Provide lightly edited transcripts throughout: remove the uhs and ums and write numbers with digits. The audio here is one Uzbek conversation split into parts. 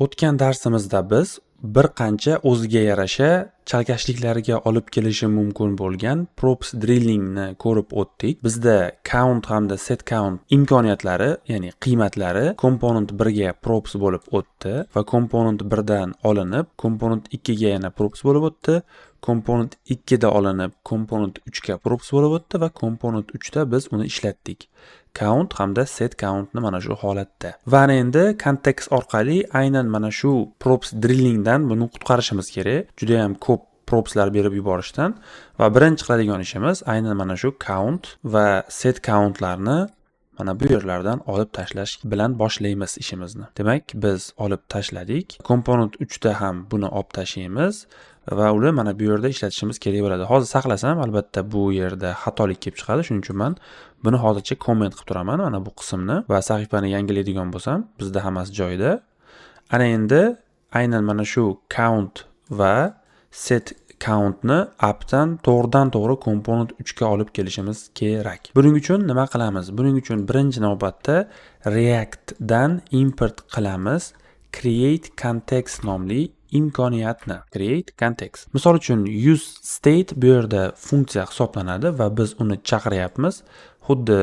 O'tgan darsimizda biz bir qancha o'ziga yarasha chalkashliklarga olib kelishi mumkin bo'lgan props drillingni ko'rib o'tdik. Bizda count hamda set count imkoniyatlari, ya'ni qiymatlari component 1 ga props bo'lib o'tdi va component 1 dan olinib, component 2 ga yana props bo'lib o'tdi. Component 2 da olinib, component 3 ga props bo'lib o'tdi va component 3 da biz uni ishlatdik. Count hamda set countni mana shu holatda. Va ana endi context orqali aynan mana shu props drillingdan buni qutqarishimiz kerak. Juda ham ko'p propslar berib yuborishdan. Va birinchi qiladigan ishimiz aynan mana shu count va set countlarni mana bu yerlardan olib tashlash bilan boshlaymiz ishimizni. Demak, biz olib tashladik. Component 3 da ham buni olib tashlaymiz va uni mana bu yerda ishlatishimiz kerak bo'ladi. Hozir saqlasam, albatta bu yerda xatolik kelib chiqadi. Shuning uchun men buni hozircha comment qilib turaman mana bu qismni va sahifani yangilaydigan bo'lsam, bizda hammasi joyida. Ana endi aynan mana shu count va set countni appdan to'g'ridan to'g'ri component 3 ga olib kelishimiz kerak. Buning uchun nima qilamiz? Buning uchun birinchi navbatda Reactdan import qilamiz create context nomli imkoniyatni. Create context. Misol uchun, use state bu yerda funksiya hisoblanadi va biz uni chaqiryapmiz. Xuddi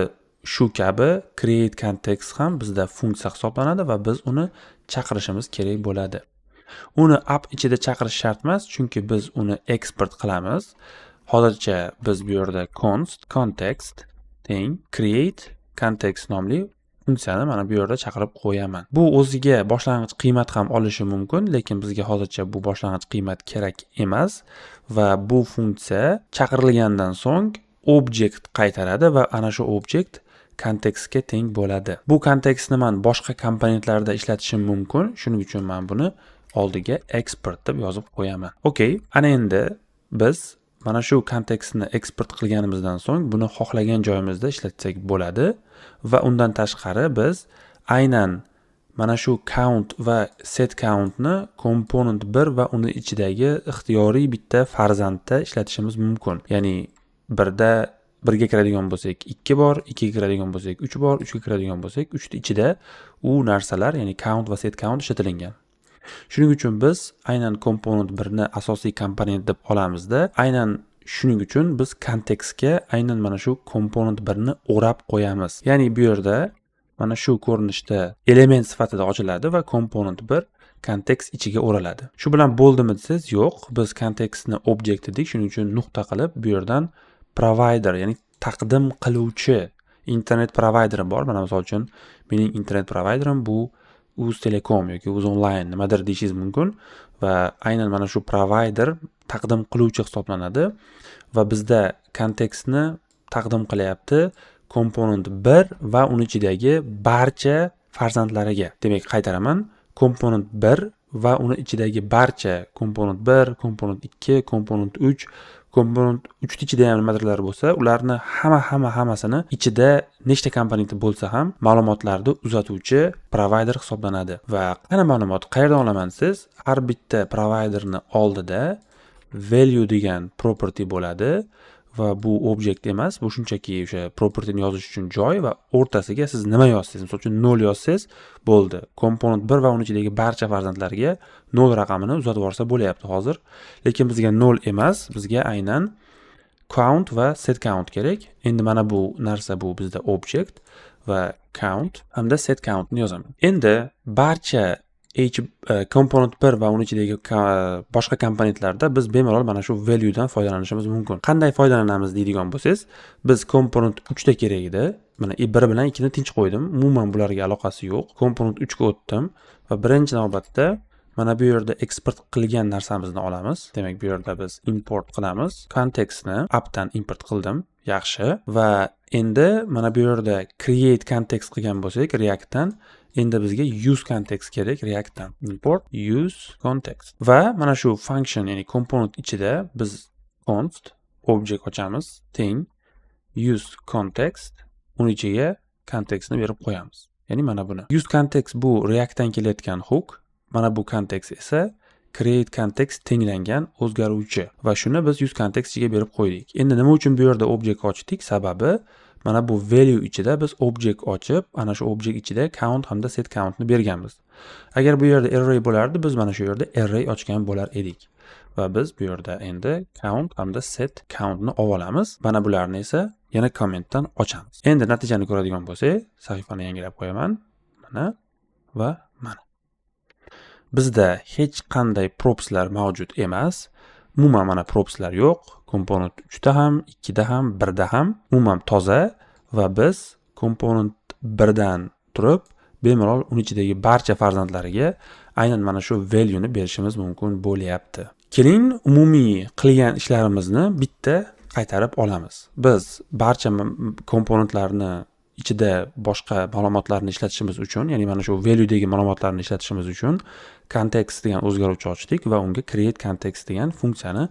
shu kabi create context ham bizda funksiya hisoblanadi va biz uni chaqirishimiz kerak bo'ladi. Uni app ichida chaqirish shart emas, chunki biz uni eksport qilamiz. Hozircha biz bu yerda const context teng create context nomli funksiyani mana bu yerda chaqirib qo'yaman. Bu o'ziga boshlang'ich qiymat ham olishi mumkin, lekin bizga hozircha bu boshlang'ich qiymat kerak emas va bu funksiya chaqirilgandan so'ng object qaytaradi va ana shu object kontekstga teng bo'ladi. Bu kontekstni man boshqa komponentlarda ishlatishim mumkin, shuning uchun man buni oldiga export deb yozib qo'yaman. Okey, ana endi biz mana shu kontekstni eksport qilganimizdan so'ng buni xohlagan joyimizda ishlatsak bo'ladi va undan tashqari biz aynan mana shu count va set countni component 1 va uni ichidagi ixtiyoriy bitta farzandda ishlatishimiz mumkin. Ya'ni birda, birga kiradigan bo'lsak, ikki bor, ikkiga kiradigan bo'lsak, uch bor, uchga kiradigan bo'lsak, uchni ichida u narsalar, ya'ni count va set count ishlatilingan. Shuning uchun biz aynan component birni asosiy komponent deb olamizda, aynan shuning uchun biz kontekstga aynan mana shu component birni o'rab qo'yamiz. Ya'ni bu yerda mana shu ko'rinishda element sifatida ochiladi va component 1 kontekst ichiga o'raladi. Shu bilan bo'ldimi desangiz, yo'q. Biz kontekstni object dedik, shuning uchun nuqta qilib bu yerdan provider, ya'ni taqdim qiluvchi internet provayderi bor. Mana, misol uchun, mening internet provayderim bu Uztelecom yoki Uzonline nimadir deyishingiz mumkin va aynan mana shu provayder taqdim qiluvchi hisoblanadi va bizda kontekstni taqdim qilyapti component 1 va uni ichidagi barcha farzandlariga. Demak, qaytaraman: component 1 va uni ichidagi barcha component 1, component 2, component 3, component 3 ichida ham nimadirlar bo'lsa, ularni hamma hamma hammasini ichida nechta komponenti bo'lsa ham ma'lumotlarni uzatuvchi provayder hisoblanadi. Va qani ma'lumot qayerdan olaman siz? Har bitta provayderni oldida value degan property bo'ladi va bu object emas, bu shunchaki o'sha propertyni yozish uchun joy va o'rtasiga siz nima yozsangiz, misol uchun, 0 yozsangiz bo'ldi. Component 1 va uni ichidagi barcha farzandlarga 0 raqamini uzatib yuborsa bo'lyapti hozir. Lekin bizga 0 emas, bizga aynan count va set count kerak. Endi mana bu narsa, bu bizda object va count hamda set countni yozaman. Endi barcha h component 1 va uni ichidagi boshqa komponentlarda biz bemalol mana shu valuedan foydalanishimiz mumkin. Qanday foydalanamiz deydigan bo'lsangiz, biz component 3 da kerak edi. Mana, 1 bilan 2 ni tinch qo'ydim. Umuman bularga aloqasi yo'q. Component 3 ga o'tdim va birinchi navbatda mana bu yerda eksport qilgan narsamizni olamiz. Demak, bu yerda biz import qilamiz. Kontekstni appdan import qildim. Yaxshi. Va endi mana bu yerda create context qilgan bo'lsak Reactdan, endi bizga use context kerak Reactdan. Import use context. Va mana shu function, ya'ni component ichida biz const object ochamiz, teng use context, uni ichiga kontekstni berib qo'yamiz. Ya'ni mana buni. Use context bu Reactdan kelayotgan hook. Mana bu context esa create context tenglangan o'zgaruvchi va shuni biz use context ichiga berib qo'ydik. Endi nima uchun bu yerda object ochdik? Sababi Mana bu value ichida biz object ochib, ana shu object ichida count hamda set countni berganmiz. Agar bu yerda array bo'lardi, biz mana shu yerda array ochgan bo'lar edik. Va biz bu yerda endi count hamda set countni olib olamiz. Mana bularni esa yana commentdan ochamiz. Endi natijani ko'radigan bo'lsak, sahifani yangilab qo'yaman. Mana va mana. Bizda hech qanday propslar mavjud emas. Umuman mana propslar yo'q. Komponent 3 ta ham, 2 da ham, 1 da ham umuman toza va biz komponent 1 dan turib bemalol uni ichidagi barcha farzandlariga aynan mana shu value ni berishimiz mumkin bo'lyapti. Keling, umumiy qilgan ishlarimizni bitta qaytarib olamiz. Biz barcha komponentlarni ichida boshqa ma'lumotlarni ishlatishimiz uchun, ya'ni mana shu valuedagi ma'lumotlarni ishlatishimiz uchun context degan o'zgaruvchi ochdik va unga create context degan funksiyani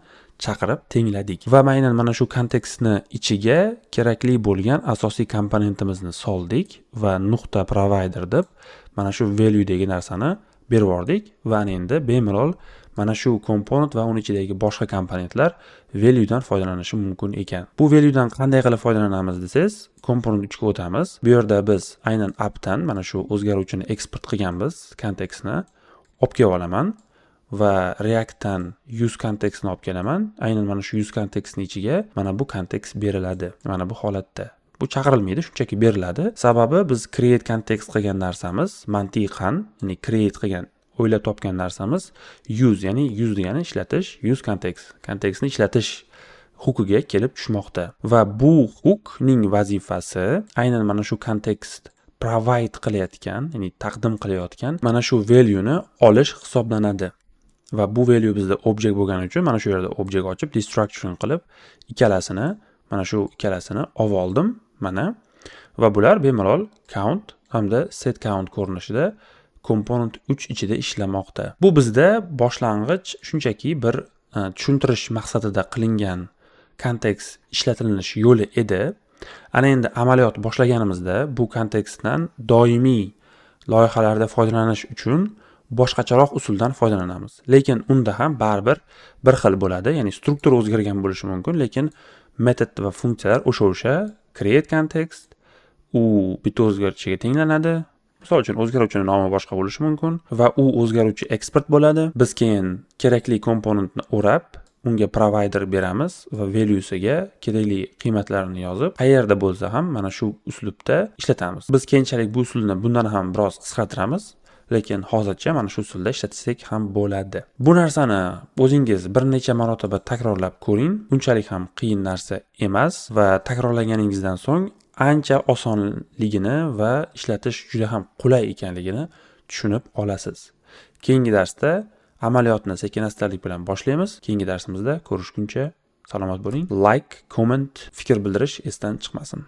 chaqirib tengladik. Va aynan mana shu kontekstni ichiga kerakli bo'lgan asosiy komponentimizni soldik va nuqta provider deb mana shu valuedagi narsani berib yubordik va ana endi bemalol mana shu komponent va uni ichidagi boshqa komponentlar valuedan foydalanishi mumkin ekan. Bu valuedan qanday qilib foydalanamiz desangiz, komponent 3 ga o'tamiz. Bu yerda biz aynan appdan mana shu o'zgaruvchini eksport qilganmiz, kontekstni olib kelib olaman va Reactdan use contextni olib kelaman. Aynan mana shu use contextni ichiga mana bu kontekst beriladi. Mana bu holatda. Bu chaqirilmaydi, shunchaki beriladi. Sababi biz create context qilgan narsamiz mantiqan, ya'ni create qilgan, o'ylab topgan narsamiz use, ya'ni use degani ishlatish, use context, kontekstni ishlatish hookiga kelib tushmoqda. Va bu hookning vazifasi aynan mana shu kontekst provide qilayotgan, ya'ni taqdim qilayotgan mana shu value ni olish hisoblanadi. Va bu value bizda object bo'lgani uchun mana shu yerda object ochib, destructuring qilib ikkalasini, mana shu ikkalasini olib oldim mana. Va bular bemalol count hamda set count ko'rinishida component 3 ichida ishlamoqda. Bu bizda boshlang'ich shunchaki bir tushuntirish maqsadida qilingan kontekst ishlatilinish yo'li edi. Ana endi amaliyot boshlaganimizda bu kontekstdan doimiy loyihalarda foydalanish uchun boshqacharoq usuldan foydalanamiz. Lekin unda ham baribir bir xil bo'ladi, ya'ni struktura o'zgargan bo'lishi mumkin, lekin metod va funksiyalar o'sha create context u bitta o'zgaruvchiga tenglanadi. Misol uchun, o'zgaruvchini nomi boshqa bo'lishi mumkin va u o'zgaruvchi eksport bo'ladi. Biz keyin kerakli komponentni o'rab, unga provider beramiz va valuesiga kerakli qiymatlarni yozib, qayerda bo'lsa ham mana shu uslubda ishlatamiz. Biz keyinchalik bu usulni bundan ham biroz qisqartiramiz, lekin hozircha mana shu usulda ishlatsak ham bo'ladi. Bu narsani o'zingiz bir necha marotaba takrorlab ko'ring, unchalik ham qiyin narsa emas va takrorlaganingizdan so'ng ancha osonligini va ishlatish juda ham qulay ekanligini tushunib olasiz. Keyingi darsda amaliyotni sekin astalik bilan boshlaymiz. Keyingi darsimizda ko'rishguncha salomat bo'ling. Like, comment, fikr bildirish esdan chiqmasin.